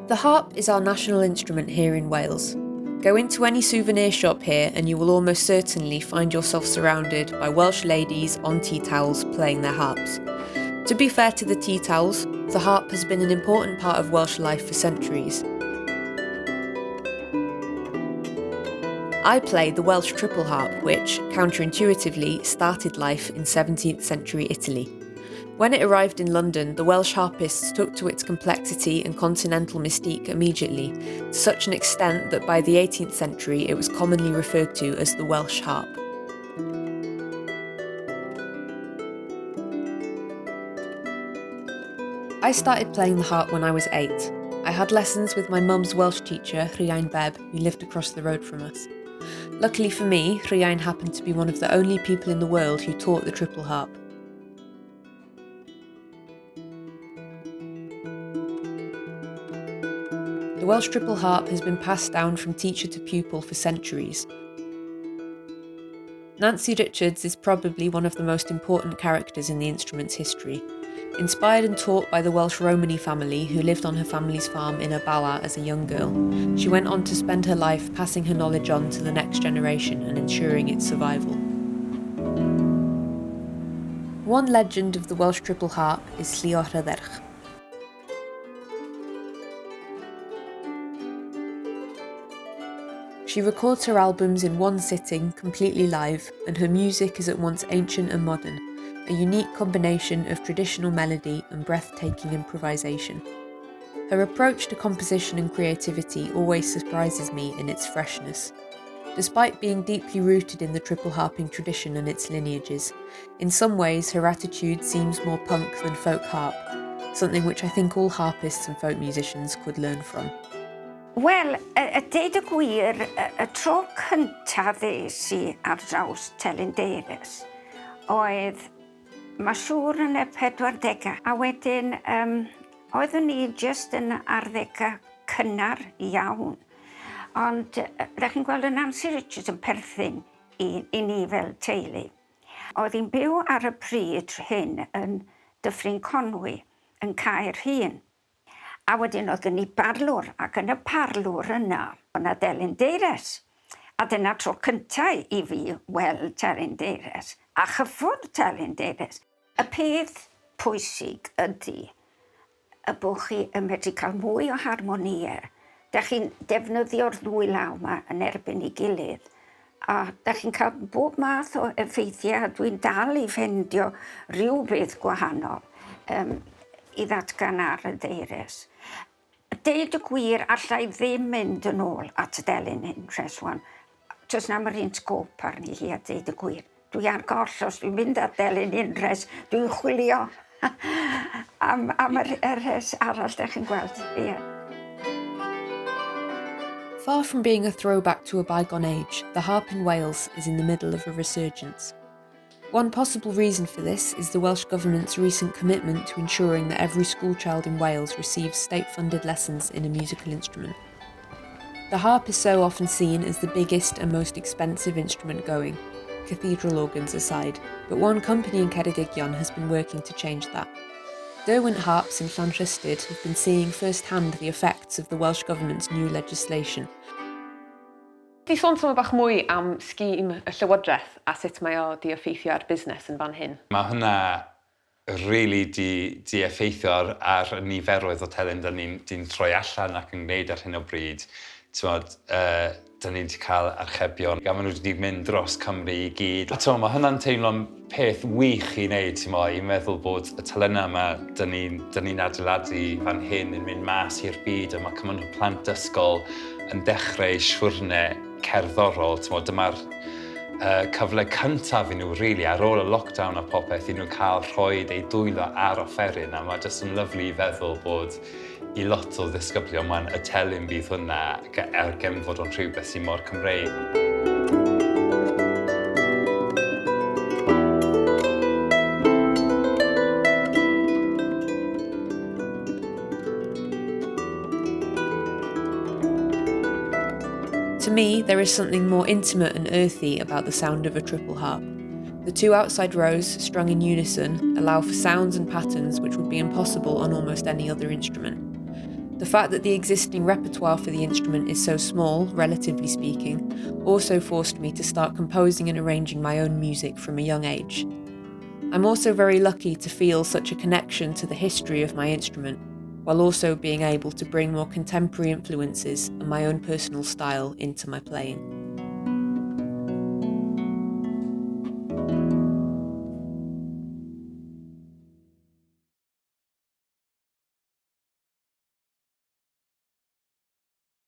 The harp is our national instrument here in Wales. Go into any souvenir shop here and you will almost certainly find yourself surrounded by Welsh ladies on tea towels playing their harps. To be fair to the tea towels, the harp has been an important part of Welsh life for centuries. I play the Welsh triple harp, which, counterintuitively, started life in 17th century Italy. When it arrived in London, the Welsh harpists took to its complexity and continental mystique immediately, to such an extent that by the 18th century it was commonly referred to as the Welsh harp. I started playing the harp when I was 8. I had lessons with my mum's Welsh teacher, Rhiain Bebb, who lived across the road from us. Luckily for me, Rhiain happened to be one of the only people in the world who taught the triple harp. The Welsh triple harp has been passed down from teacher to pupil for centuries. Nansi Richards is probably one of the most important characters in the instrument's history. Inspired and taught by the Welsh Romany family who lived on her family's farm in Y Bala as a young girl, she went on to spend her life passing her knowledge on to the next generation and ensuring its survival. One legend of the Welsh triple harp is Llio Rhydderch. She records her albums in one sitting, completely live, and her music is at once ancient and modern, a unique combination of traditional melody and breathtaking improvisation. Her approach to composition and creativity always surprises me in its freshness. Despite being deeply rooted in the triple harping tradition and its lineages, in some ways her attitude seems more punk than folk harp, something which I think all harpists and folk musicians could learn from. Wel, y deud y gwir, y tro cyntaf ddes i ar draws Telyn Deires oedd, mae siŵr yn y 40au, a wedyn um, oeddwn i jyst yn arddegau cynnar iawn. Ond ydych chi'n gweld y Nansi Richards yn perthyn i, i ni fel teulu. Oedd hi'n byw ar y pryd hyn yn Dyffryn Conwy, yn Caerhun. A wedyn oedd gen i barlwr, ac yn y parlwr yna, oedd 'na delyn deires. A dyna tro cynta i fi weld telyn deires, a chyffwrdd telyn deires. Y peth pwysig ydy y bod chi yn medru cael mwy o harmonïau. Da chi'n defnyddio'r ddwy law yma yn erbyn ei gilydd, a da chi'n cael bob math o effeithiau, a dwi'n dal i ffendio rhyw beth gwahanol um, i ddatgan ar y ddeires. Deud y gwir, alla i ddim mynd yn ôl at y delyn hyn, rhes wan. Does na'm yr un sgôp arni hi a deud y gwir. Dwi ar goll os dwi'n mynd at delyn un rhes, dwi'n chwilio am, am yr, yr rhes arall, dych chi'n gweld. Yeah. Far from being a throwback to a bygone age, the harp in Wales is in the middle of a resurgence. One possible reason for this is the Welsh Government's recent commitment to ensuring that every schoolchild in Wales receives state-funded lessons in a musical instrument. The harp is so often seen as the biggest and most expensive instrument going, cathedral organs aside, but one company in Ceredigion has been working to change that. Derwent Harps in Llanrhystud have been seeing firsthand the effects of the Welsh Government's new legislation. Di sôn tamaid bach mwy am scheme y Llywodraeth a sut mae o 'di effeithio ar busnes yn fan hyn? Mae hwnna really 'di 'di effeithio ar ar y niferoedd o telyn 'dan ni'n 'di'n troi allan ac yn gwneud ar hyn o bryd. T'mod yy 'dan ni 'di cael archebion a ma' nhw 'di mynd dros Cymru i gyd. A t'mo' ma' hwnna'n teimlo'n peth wych i wneud t'mo' i meddwl bod y telynau 'ma 'dan ni'n 'dan ni'n adeiladu fan hyn yn mynd mas i'r byd a ma' cymaint o plant ysgol yn dechrau eu siwrne cerddorol t'mo' dyma'r yy cyfle cyntaf i nhw rili ar ôl y lockdown a popeth i nhw cael rhoid eu dwylo ar offeryn a ma' jyst yn lyfli i feddwl bod i lot o ddisgyblion 'wan y telyn bydd hwnna er gen fod o'n rhywbeth sy'n mor Cymreig. To me, there is something more intimate and earthy about the sound of a triple harp. The two outside rows, strung in unison, allow for sounds and patterns which would be impossible on almost any other instrument. The fact that the existing repertoire for the instrument is so small, relatively speaking, also forced me to start composing and arranging my own music from a young age. I'm also very lucky to feel such a connection to the history of my instrument, while also being able to bring more contemporary influences and my own personal style into my playing.